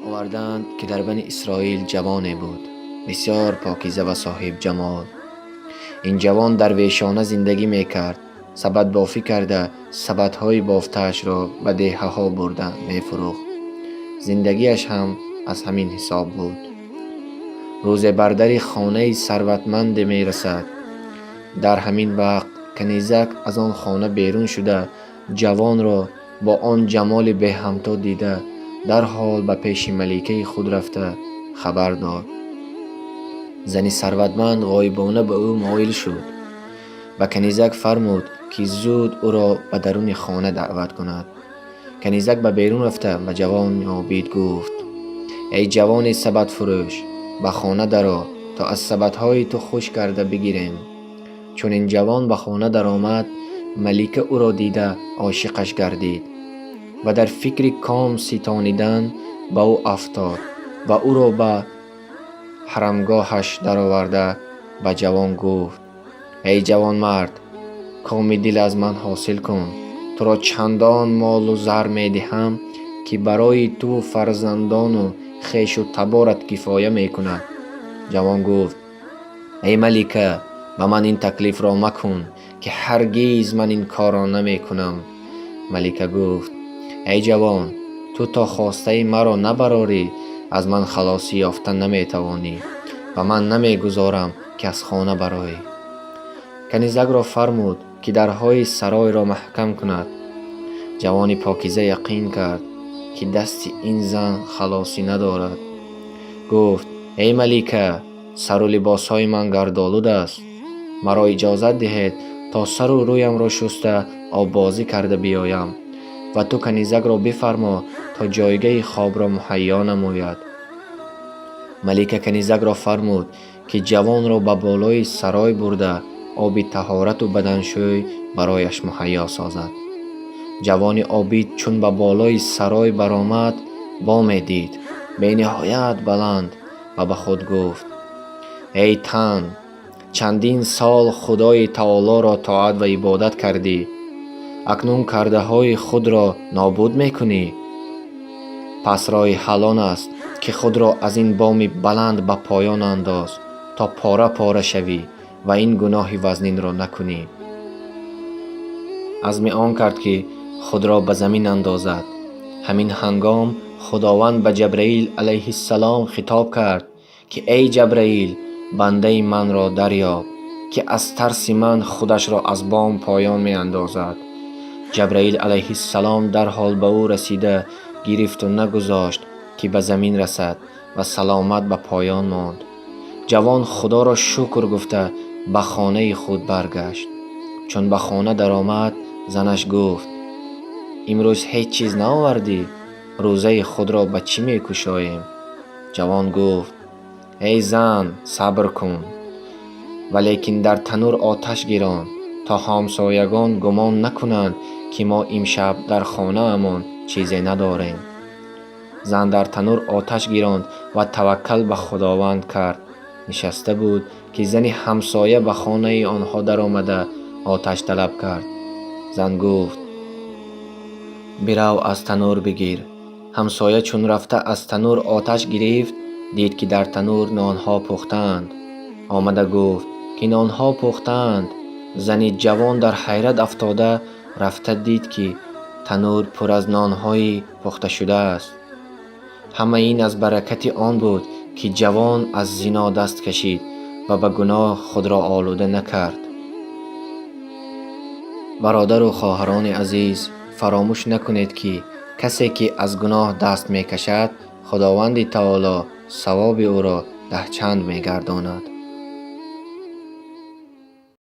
Овардаанд, ки дар Бани Исроил ҷавоне буд, бисёр покиза ва соҳиб ҷамол. Ин ҷавон дарвешона зиндагӣ мекард, сабадбофӣ карда, сабадҳои бофтаашро ба деҳаҳо бурда мефурӯхт. Зиндагиаш ҳам аз ҳамин ҳисоб буд. Рӯзе бар дари хонаи сарватманде мерасад. Дар ҳамин вақт канизак аз он хона берун шуда, ҷавонро бо он ҷамоли беҳамто дида, дарҳол ба пеши маликаи худ рафта хабар дод. Зани сарватманд ғоибона ба ӯ моил шуд. Ба канизак фармуд, ки зуд ӯро ба даруни хона даъват кунад. Канизак ба берун рафта, ба ҷавони обид гуфт: «Эй ҷавони сабадфурӯш, ба хона даро, то аз сабадҳои ту хуш карда бигирем». Чун ин ҷавон ба хона даромад, малика ӯро дида ошиқаш гардид ва дар фикри ком ситонидан ба ӯ афтод ва ӯро ба ҳарамгоҳаш дароварда, ба ҷавон гуфт: «Эй ҷавонмард, коми дил аз ман ҳосил кун, туро чандон молу зар медиҳам, ки барои туву фарзандону хешу таборат кифоя мекунад». Ҷавон гуфт: «Эй малика, ба ман ин таклифро макун, ки ҳаргиз ман ин корро намекунам». Малика гуфт: «Эй ҷавон, ту то хостаи маро набарорӣ, аз ман халосӣ ёфта наметавонӣ ва ман намегузорам, ки аз хона бароӣ». Канизакро фармуд, ки дарҳои саройро маҳкам кунад. Ҷавони покиза яқин кард, ки дасти ин зан халосӣ надорад. Гуфт: «Эй малика, сару либосҳои ман гардолуд аст. Маро иҷозат диҳед, то сару рӯямро шуста, оббозӣ карда биёям, ва ту канизакро бифармо, то ҷойгаҳи хобро муҳайё намояд». Малика канизакро фармуд, ки ҷавонро ба болои сарой бурда, оби таҳорату баданшӯй барояш муҳайё созад. Ҷавони обид чун ба болои сарой баромад, боме дид бениҳоят баланд ва ба худ гуфт: «Эй тан, чандин сол Худои таолоро тоат ва ибодат кардӣ, акнун кардаҳои худро нобуд мекунӣ. Пас роҳи ҳал он аст, ки худро аз ин боми баланд ба поён андоз, то пора пора шавӣ ва ин гуноҳи вазнинро накунӣ». Азми он кард, ки худро ба замин андозад. Ҳамин ҳангом Худованд ба Ҷабраил алайҳиссалом хитоб кард, ки: «Эй Ҷабраил, бандаи манро дарёб, ки аз тарси ман худашро аз бом поён меандозад». Ҷабраил алайҳиссалом дарҳол ба ӯ расида гирифту нагузошт, ки ба замин расад, ва саломат ба поён монд. Ҷавон Худоро шукр гуфта, ба хонаи худ баргашт. Чун ба хона даромад, занаш гуфт: «Имрӯз ҳеҷ чиз наовардӣ, рӯзаи худро ба чӣ мекушоем?» Ҷавон гуфт: «Эй зан, сабр кун, валекин дар танӯр оташ гирон, то ҳамсоягон гумон накунанд, ки мо имшаб дар хонаамон чизе надорем». Зан дар танӯр оташ гиронд ва таваккал ба Худованд кард. Нишаста буд, ки зани ҳамсоя ба хонаи онҳо даромада, оташ талаб кард. Зан гуфт: «Бирав, аз танӯр бигир». Ҳамсоя чун рафта аз танӯр оташ гирифт, дид, ки дар танӯр нонҳо пухтаанд. Омада гуфт, ки нонҳо пухтаанд. Зани ҷавон дар ҳайрат афтода, рафта дид, ки танӯр пур аз нонҳои пухташудааст. Ҳамаи ин аз баракати он буд, ки ҷавон аз зино даст кашид ва ба гуноҳ худро олуда накард. Бародару хоҳарони азиз, фаромӯш накунед, ки касе ки аз гуноҳ даст мекашад, Худованди таоло савоби ӯро даҳчанд мегардонад.